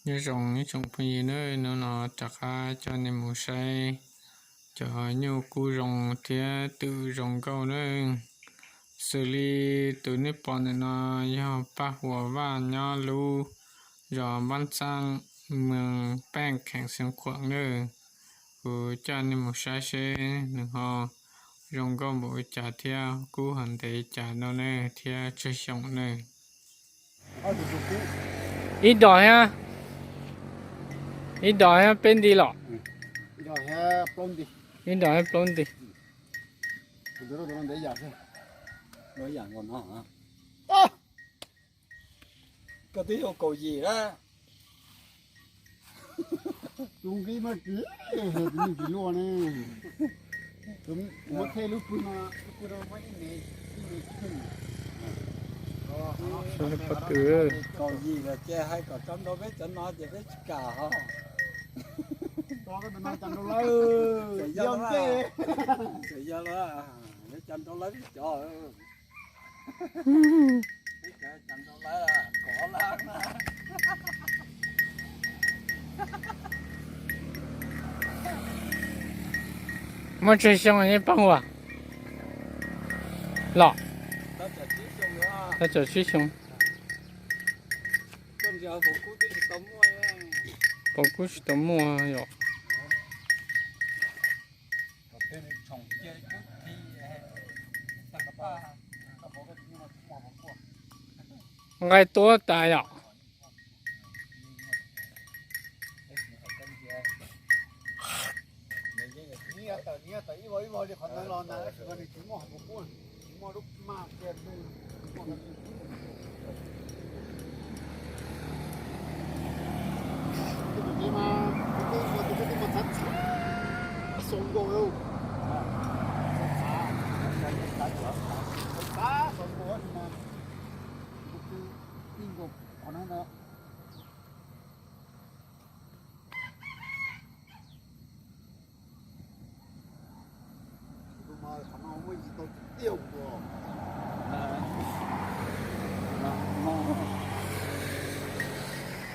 Nyob zoo ib tsoom phooj ywg nawb, hnub no rov qab coj nej mus saib cov nyuj kub zoo thiab twm zoo nkauj nawb. Xws li tus nej pom ntawm no yog Paj Huas Vaj nyob lub zos Npab Xaab, moos Peej, kheem Xeev Khuam nawb. Kuv coj nej mus saib seb nws ho zoo nkauj npaum li cas thiab kub ho ntev li cas no nawb thiab tsawg xyoo nawb. Ib dos thiab, ib dos thiab peb nti los? Ib dos thiab plaub nti. Koj twb yog kaum yim lawm. Tus nqi mas tsis, tus nqi tsis luaj ne. Muab thej lub pwg no, lub pwg no muab ib mev, ib mev tsheej. Kaum yim lawm ces hais kom tso nrau peb cov no ces peb tsis kam ho. Tso koj tus no tso nrau lawm. Txawm yog los, peb tso nrau lawm peb cov. Muaj tsawg xyoo nej pog ua los? Tab tom tsib xyoo. Pom kub tsis tau muaj yom. Nqaij tuab tas yom.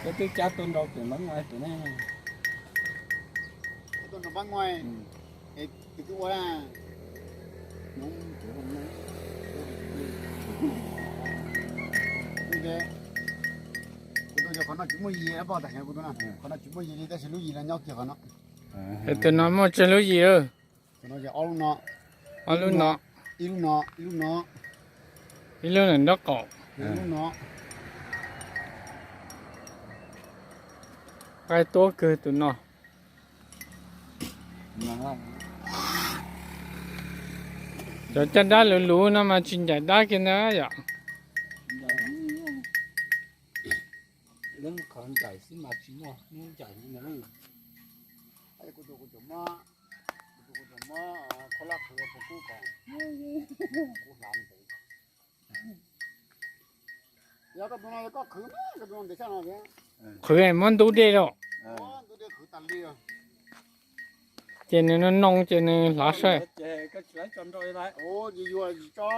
Koj twb cab tuaj nrau pem Npab Nguai pem ne. Tuaj nrau Npab Nguai. Es tus twb ua kuv tus qhov no tsis muaj yis, pom tas heev kuv tus no, qhov no tsis muaj yis li tab sis lub yis no nyob kiag qhov no. Es tus no muaj tsawg lub yis? Tus no yog ob lub no, ob lub no, ib lub no, ib lub no, ib lub ntawm nraub qaum, ib lub no. Qaij tuab kawg tus no. Cov caj dab luv luv no mas tsis ncaim dab kiag ntag yom. Leej qhov ncaim xwb mas tsis muaj hnub ncaim li ntawd. Yog koj tus no yog koj qhwv, koj tus no ntev tshaj no. Qhwv es muab ntub dej rau. Ntub dej qhwv tas li. Ces nws noo noo ces nws hlav saib. Koj tsis tso nrau li. Yuav tsis tso.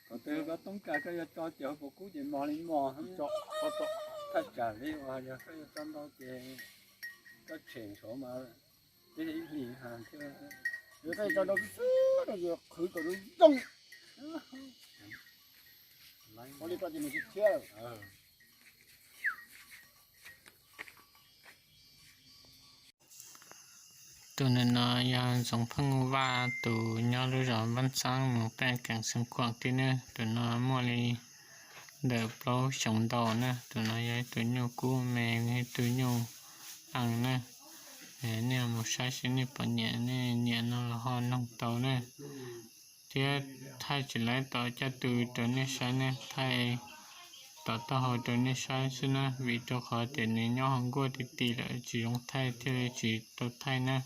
Thaum twg koj toob kas koj yuav tso ces hauv paus kub ces mos li mos, thaj tsam li uas yog koj yuav tso ntau ces koj tshem ntshav mas twb ib hlis ha thiab. Yog koj yuav tso ntau xwb xwb no ces qhwv kom zoo zoo. Ua li ko ces nws tsis thiab. Tus ntawm no yog Ntxoov Pheej Vaj, tus nyob lub zos Npab Xaab, moos Pej, kheem Xeev Khuam tib ne. Tus no muaj li ntawm plaub xyoos ntau na. Tus no yog ib tug nyuj kub me, ib tug nyuj ees na. Nej mus saib seb nej puas nyiam, nej nyiam no los ho noog tau na. Thiab thaij tsis laib tom caj tw rau nej saib ne, thaij tom taub hau rau nej saib xwb na, vim rau qhov tias nws nyob hauv nkuaj ti ti lawm tsis zoo thaij thiaj li tsis tau thaij na.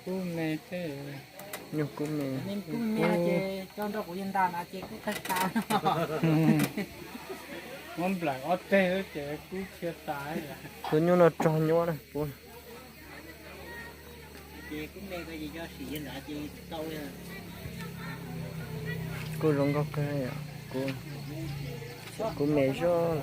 Kub me, nyuj kub me. Muab nplaim ob teg ces kub khiav tas. Tus nyuj no rog nyuab na, kub. Kub zoo nkauj kawg, kub. Kuv me zog.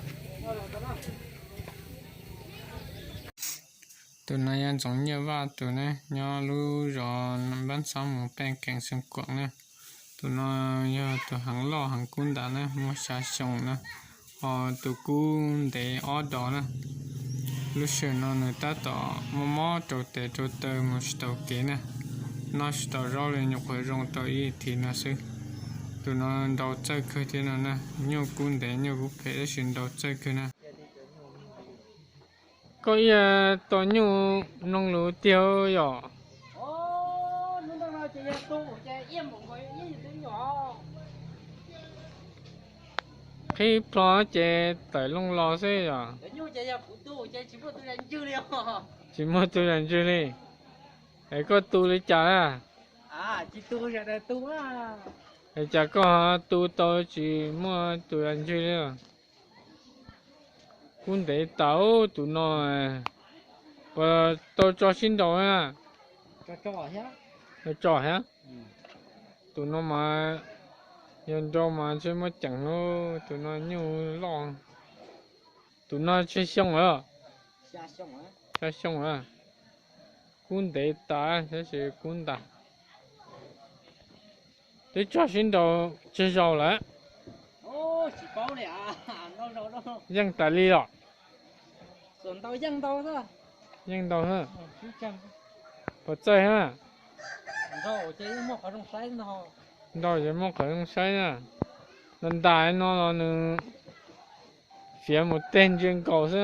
Tus no yog Ntxoov Nyiaj Vaj tus ne, nyob lub zos Npab Ntxhab mus pej keem Xeev Khuam na. Tus no yog tus heev loj heev kub ntas na, muaj xya xyoo na, ho tus kub ntev ob dos na. Lub sij hawm no nws tab tom mob mob rau tes rau taw mus tsis tau kev na, noj tsis tau zaub li, nyuam qhuav zoo tau ib thiv no xwb. Tus no nrau txawj kawg thiab no na, nyuj kub ntev nyuj kub phem tab sis nrau txawj kawg na. Koj ib tau nyuj mloog lus tiag yom? Qhib plho ces tawm looj los xwb yom? Tsis muaj tus zam ntswg li. Es koj tu li cas na? Es cas koj tu tau tsis muaj tus zam ntswg li? Kub ntev tas tus no, puas tau tso sib nraus na? Tso thiab. Tus no mas yog nrau mas ntshe muaj ceem lawm, tus no nyuj loj. Tus no tsawg xyoo lawm? Xya xyoo lawm. Kub ntev tas tab sis kub ntas. Twb tso sib nraus tsawg zaus lawm? Yeej tas li los? Yeej ntau na. Puas txawj na? Nrau ces muaj qhov zoo saib na. Ntas ntas no los nws fiav mus tej ntsia nkaus xwb.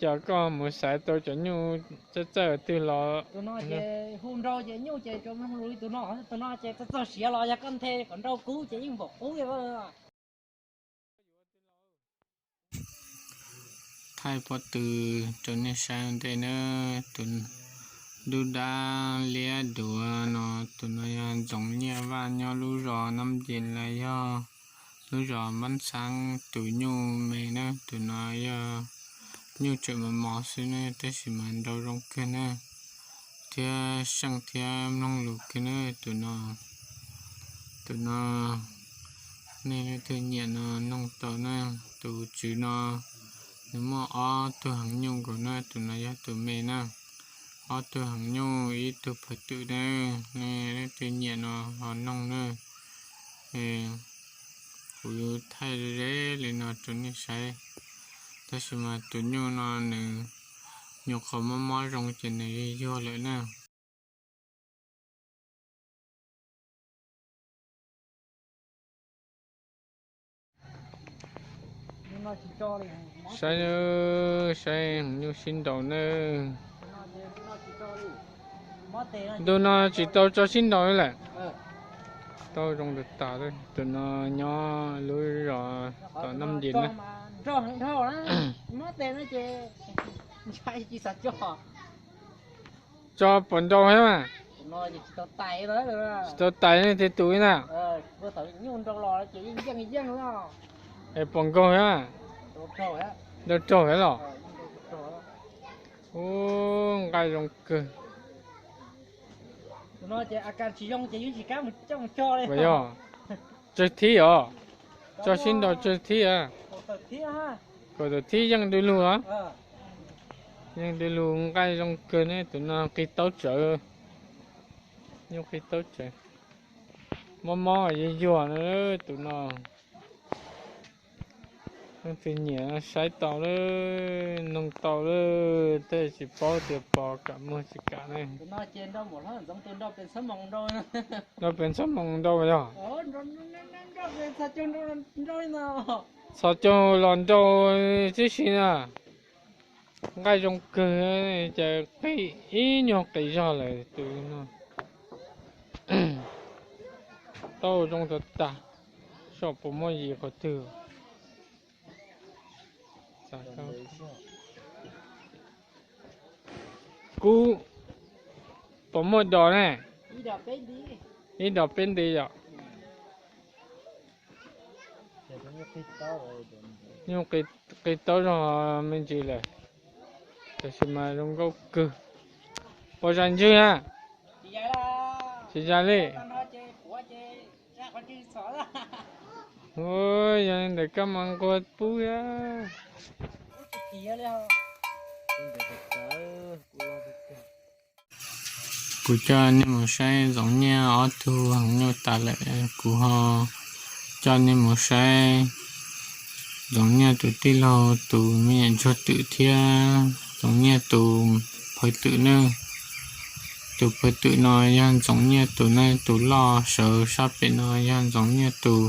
Cas koj mus xaiv tau cov nyuj txawj txawj twg los? Tus no ces hu nrau ces nyuj ces tsuas mloog lus li tus no, tus no ces txog txog siav los yog koj nthe kom nrau kub ces yeej npaum qub li. Thaij pob tw rau nej saib ua ntej nawb. Tus dub dab liab duav no, tus no yog Ntxoov Nyiaj Vaj nyob lub zos Nab Nce los yog lub zos Npab Xaab tus nyuj me na. Tus no yog nyuj tseem mos mos xwb ne, tab sis mas nrau zoo kawg na, thiab seej thiab mloog lus kawg na tus no. Tus no nej leej twg nyiam no noog tau na. Tus tswv no nws muaj ob tug heev nyuj nkaus na, tus no yog tus me na. Ob tug heev nyuj ib tug phawj twm na. Nej leej twg nyiam no ho noog na. Kuv thaij ze li no rau nej saib, tab sis mas tus nyuj no nws nyuam qhuav mob mob zoo ces nws yuag yuag lawm na. Saib, saib nyuj sib nraus nawb. Ntu no tsis tau tso sib nraus li lawm. Tau zoo tas tas, tus no nyob lub zos tom Naj Nce na. Tso pom nraus thiab mas. Tsis tau tais nej thiaj tus na. Es pom nkaug thiab. Nraus raug thiab los? Ub, nqaij zoo kawg. Yog tsawg thib os? Tso sib nraus tsawg thib a? Kaum tawm thib yeej du lug os. Yeej du lug, nqaij zoo kawg ne, tus no qis taub tsawv. Nyuj qis taub tsawv. Mob mob yuag yuag na tus no. Leej twg nyiam saib tau lawm, noog tau lawm, tej tsis paub tias pom kam muag tsis kam ne. Nraus pem ntxhab moos nraus yog? Txhos caug los nraus tib si na. Nqaij zoo kawg, ces qis ib nyuag qis zog lawm tus no. Tau zoo tag tag, saib puas muaj yim qhov twg. Kub, puas muaj dos ne? Ib dos peb nti yom. Nyuj qis taub zog me ntsis lawm, tab sis mas zoo nkauj kawg. Puas zam ntswg na? Tsis zam li. Ua, yog li ntawd koj mas nquag pub thiab. Kuv coj nej mus saib Ntxoov Nyiaj ob tug heev nyuj tas lawm, kuv ho coj nej mus saib Ntxoov Nyiaj tus tij laug tus me nyuam ntsuag twm thiab Ntxoov Nyiaj tus phawj twm ne. Tus phawj twm no yog Ntxoov Nyiaj tus ne, tus loj sawv sab pem no yog Ntxoov Nyiaj tus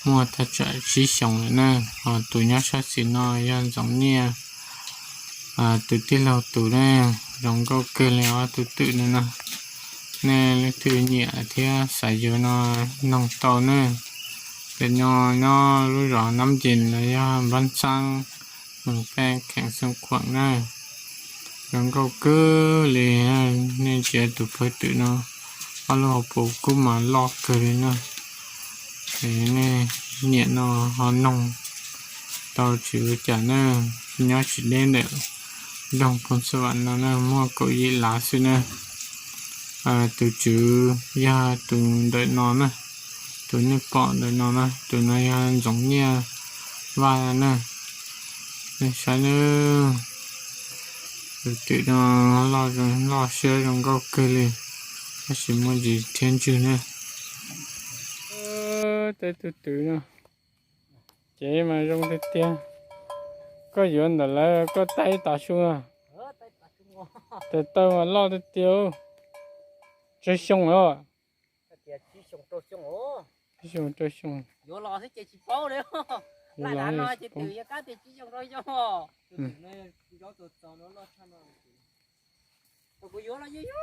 muaj thaj tsam tsib xyoos lawm ne, ho tus nyob sab xis no yog Ntxoov Nyiaj tus tij laug tus ne. Zoo nkauj kawg li ob tug twm no no. Nej leej twg nyiam thiab xav yuav no noog tau ne. Ntawm no nyob lub zos Nab Nce los yog Npab Xaab, Mees Pej, kheem Xeev Khuam na. Zoo nkauj kawg li. Nej ntsia tus phawj twm no, ob lub hauv paus kub mas loj kawg li na. Es nej nyiam no ho noog tau tsis ua cas na. Nyob tsis deb ntawm nroog Phoos Xab Vam no na, muaj kaum yim lav xwb na. Tus tswv yog tus ntawm no na, tus nej pom ntawm no na, tus no yog Ntxoov Nyiaj Vaj na. Nej saib na, tus twm no loj siab zoo nkauj kawg li, tab sis muaj ntsis thiab ntswg na. Tej tus twm no, cev mas zoo tiag tiag. Koj yuav ntawm lawv koj tais tav su, tes taw mas loj tiag tiag. Tsawg xyoo lawm? Tsib xyoo rau xyoo. Yuav los xwb ces tsis paub li. Laj dav no ces twm yog kab tias tsib xyoo rau xyoo. Kuv yuav los yog yog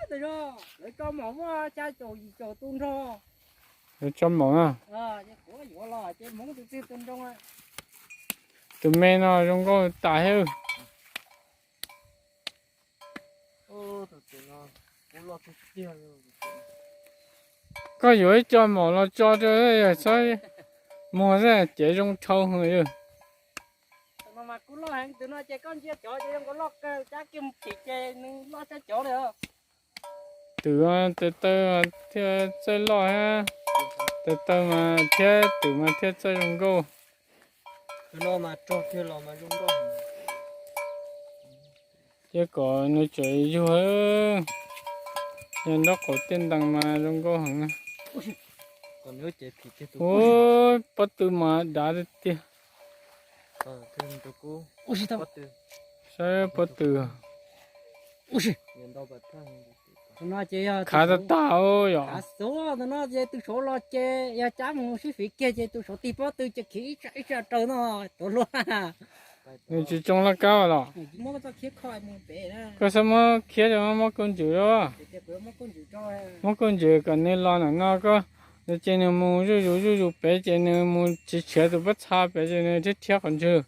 tus no, lawv tso maum muaj xya caum yim caum tus nrog. Lawv tso maum na. Kuv yuav los ces hmoob tus twg tus nrog. Tus me no zoo nkauj tas thiab. Koj yuav ib co maum los tso rau yawg txhob muag xwb, cev zoo dhau heev yawg. Tus no mas kuv loj heev, tus no ces koj ntsia cov ces zoo nkaus loj kawg, cab kiag mus phim ces nws loj tshaj cov li. Twm tes taw thiaj txawj loj thiab, tes taw mas thiab twm mas thiaj txawj zoo nkauj. Tus no mas rog kiag los mas zoo nkauj. Ces kom nws tseem yug, yog nraub qaum tej ntees mas zoo nkauj heev. Ua, pob tw mas dav tiag tiag. Saib pob tw. Khav tas tas yom. Tus no ces tus saud los ces yog cab mus sib fiv kiag ces tus saud tig pob tw ces khiav ib tsam ib tsam raws no tuav luag. Nws tsis tsoo laj kab los? Koj xav muab khiav rau muab kauj ntsws rau. Muab kauj ntsws kom nws los ntawm no koj, ces nws mus zuj zus zuj zus pem ces nws mus tsis tshiav tus pob txha pem ces nws thiab thiab qhov ntswg.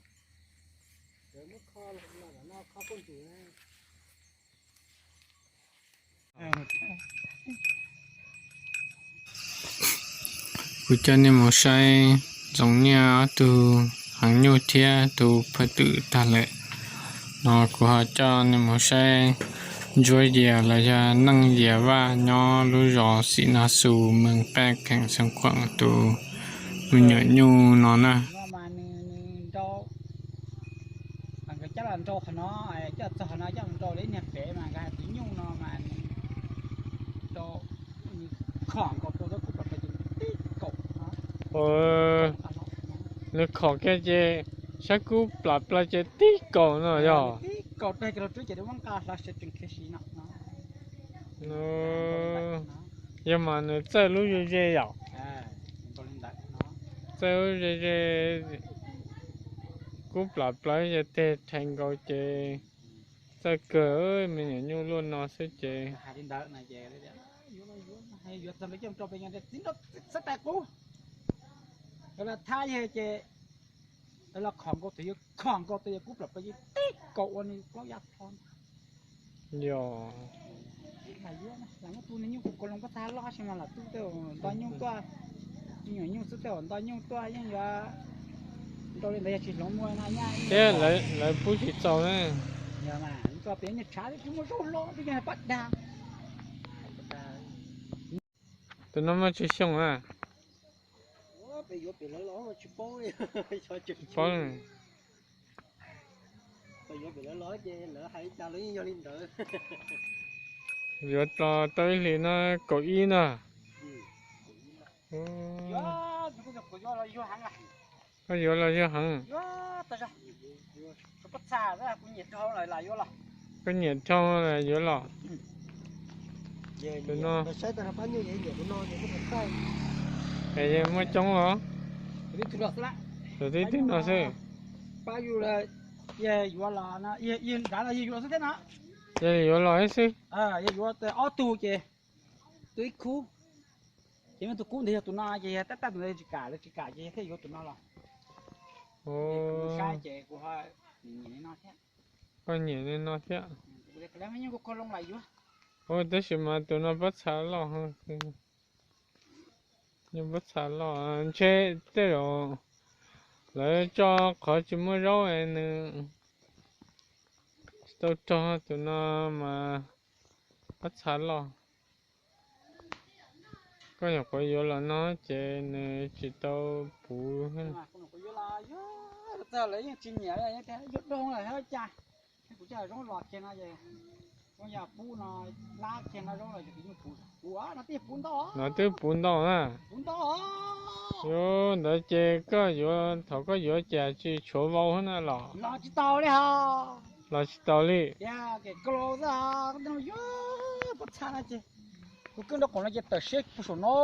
Kuv coj nej mus saib Ntxoov Nyiaj ob tug heev nyuj thiab tus phawj twm tag lawm no, kuv ho coj nej mus saib Ntsuab Yias los yog Neej Yias Vaj nyob lub zos Xim Nas Xus, mees Paj Kheem, Xeev Khuam tus me nyuam nyuj no na. Nkawd coj los nrau qhov no, coj txog qhov no coj los nrau li niag pem mas nkawd hais tias nyuj no mas nws nrau, nws khom nkaus rau lub kub plam plaws ces tib kaum. Nws khom kiag ces sab kub plam plaws ces tib kaum no yog. Tib kaum rau kiag los rub ces muab nqa hlo sawv tsees khiav si no. Yog mas nws txawj lub ze ze yom. Txawj lub ze ze, kub plam plaws ces teg rhais nkaus ces txawj kawg, me nyuam nyuj luaj no xwb ces. Los thab yawg ces los khom nkaus tus, yuav khom nkaus tus yawg kub plam plaws ces tib kaum ua nws plaub yaj plho. Yog. Lam muab tu nws nyuj kuv kaus loo pob txha loj si mas lam tu tej nto nyuj tuaj, me nyuam nyuj xwb tej nto nyuj tuaj yeej yuav nrau li ntawd yog tsis hloov muag no nyaj. Thiab lawv pub tsis txaus na. Yog mas, pem nyuag tshav twb muaj zaub hlob twb yog pab dag. Tus no muaj tsawg xyoo na? Peb yuav pem lawv los tsis paub, xyov tseem tsis paub. Peb yuav pem lawv los ces lawv hais li cas los yeej yog li ntawd. Yuav los tau ib hlis no kaum ib na. Koj yuav los yog heev. Koj nyiam dhau los yuav los. Tus no es muaj coob los? Tus tib tug no xwb. Yog yuav los ib xwb. Ob tug ces tus ib khub, ces muaj tus kub ntawd yog tus no ces yog tab tab tus ntawd tsis kam, lawv tsis kam ces thiaj yuav tus no los. Saib ces kuv ho nyiam li no thiab. Koj nyiam li no thiab. Tab sis mas tus no pob txha loj, nws pob txha loj ntshe tej zaum lawv tso qhov tsis muaj zaub es nws tsis tau rog, tus no mas pob txha loj. Koj nyuam qhuav yuav los no ces nws tsis tau puv. No twb puv ntau na. Yuav ntawd ces koj yuav, thaum koj yuav cas tsis tshuav vau na los? Los tsis tau li. Tus koj nrog qaum no ces tawm siab puag saum no,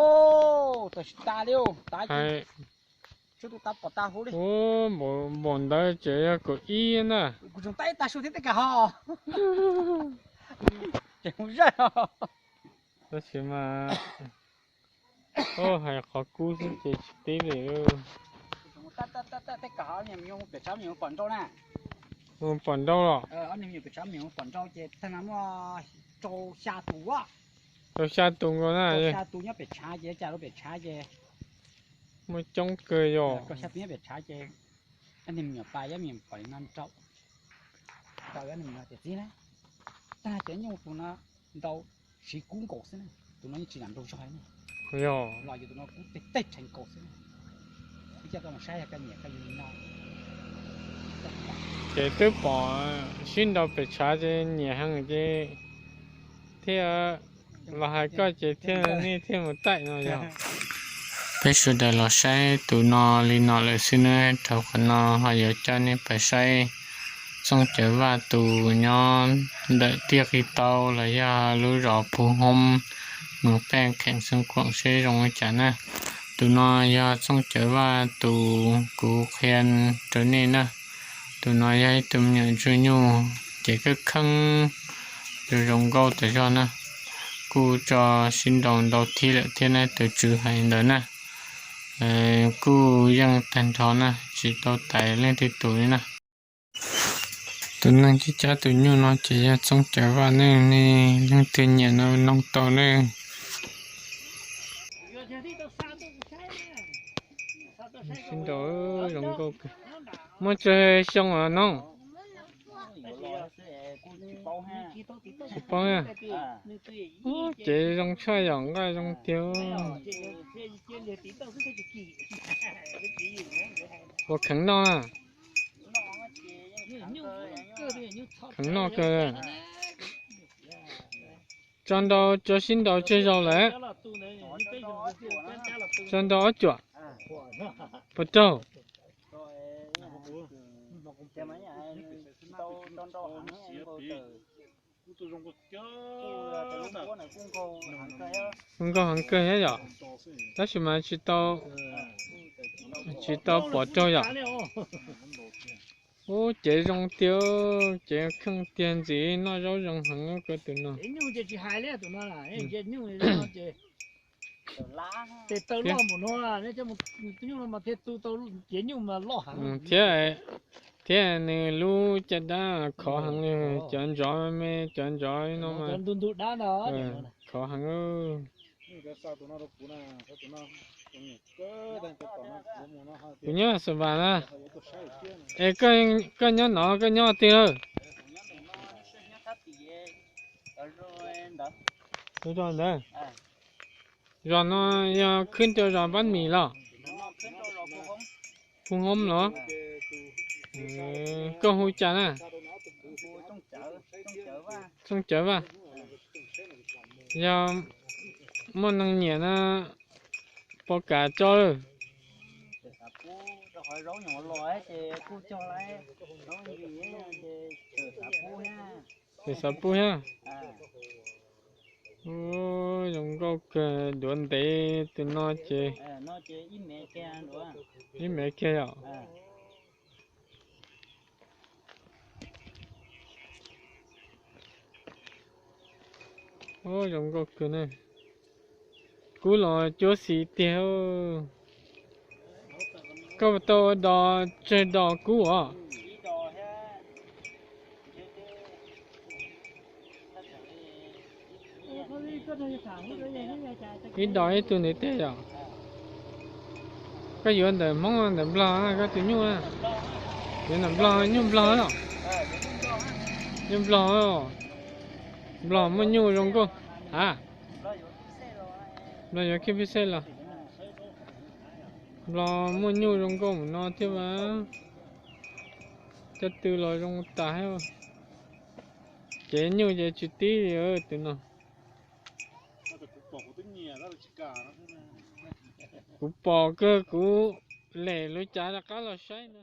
tawm tsis tas li, tav ces tus tav pom tas huv li. Ub, npaum ntawd ces yog kaum ib na. Kuv tseem tab ib tag su thiab tej kas ho. Ces mus zaj. Tab sis mas, ub, hais qhov kub xwb ces tsis tib li. Tej kas ho, pom nrau na. Pom nrau los? Pom nrau ces tag no muaj rau xya tus. Rau xya tus nkaus na. Xya tus nyob pem tshav ces, cas rau pem tshav ces muaj coob kawg yog. Rau xya tus nyob pem tshav ces, ob niag me nyuam pas, ob niag me nyuam pom li no rau, rau ob niag me nyuam tias txiv na, tag ces nyuj tus no ntau, siv kub nkaus xwb na, tus no yeej tsis lam nraug zog li na. Yog los yus tus no kub tej tej rheev nkaus xwb na. Ib co koj mus saib yog koj nyiam koj yuav li no. Ces twb pom sib nraus pem tshav ces nyiam heev ces thiaj los hais koj ces thiaj nej thiaj mus taim no yog. Peb sawv daws los saib tus no li no lawm xwb nawb, dhau qhov no ho yuav coj nej pais saib Txooj Cawv Vaj tus nyob ntawm tiaj qis tau los yog lub zos Phu Hoob, mus pej kheem Xeev Khuam seb zoo li cas na. Tus no yog Txooj Cawv Vaj tus kuv qhia rau nej na. Tus no yog ib tug me nyuam ntsuag nyuj cev kheej kheej, zoo zoo nkauj tas zog na. Kuj tso sib nraus ntau thiab lawm thiab na, tus tswv hais ntawd na. Kuj yeej tag nrho na, tsis tau tais leej twg tus li na. Tus neeg coj tus nyuj no ces yog Txooj Cawv Vaj ne, nej leej twg nyiam no noog tau ne. Sib nraus zoo nkauj kawg. Muaj tsawg xyoo os no? Tsis paub. Ub, cev zoo tshaj yom, nqaij zoo tiag. Puas kheev noj na? Kheev noj kawg. Tso nrau, tso sib nraus tsawg zaus lawm? Tso nrau ob cuam. Puas raug? Kuj nkauj heev kawg thiab yom, tab sis mas tsis tau, tsis tau pom raug yom. Ub, cev zoo tiag, cev kheej tiag ntxiv, noj zaub zoo heev koj tus no. Thiab, thiab nws lub caj dab khov heev li cov ntxov me, cov ntxov no mas khov heev. Kuv nyob Xas Vas na. Es koj nyob no koj nyob twg lawm? Zos ntawd. Zos no yog khwb rau zos Pab Mis los? Hu Hmoob los? Koj hu cas na? Txooj Cawv Vaj. Yog muaj neeg nyiam na, puas kam tso lawm? Ces xav pub thiab. Zoo nkauj kawg, duav ntev tus no ces ib mev kiag yom. Zoo nkauj kawg ne. Kub los cuab xis tiag. Koj puas tau ua dos tsawg dos kub os? Ib dos ib tug ntiv tej yom. Koj yuav ntawm Hmoob ntawm Nplog, koj tus nyuj na? Yuav ntawm Nplog, nyuj Nplog los? Nyuj Nplog, Nplog muaj nyuj zoo nkauj. A, Nplog yuav kiag pej xeem los? Nplog muaj nyuj zoo nkauj mus no thiab mas. Cov tw los zoo tas thiab. Cev nyuj ces tsis tib li tus no. Kuv pom kawg, kuv lem lub cav rov qab los saib no.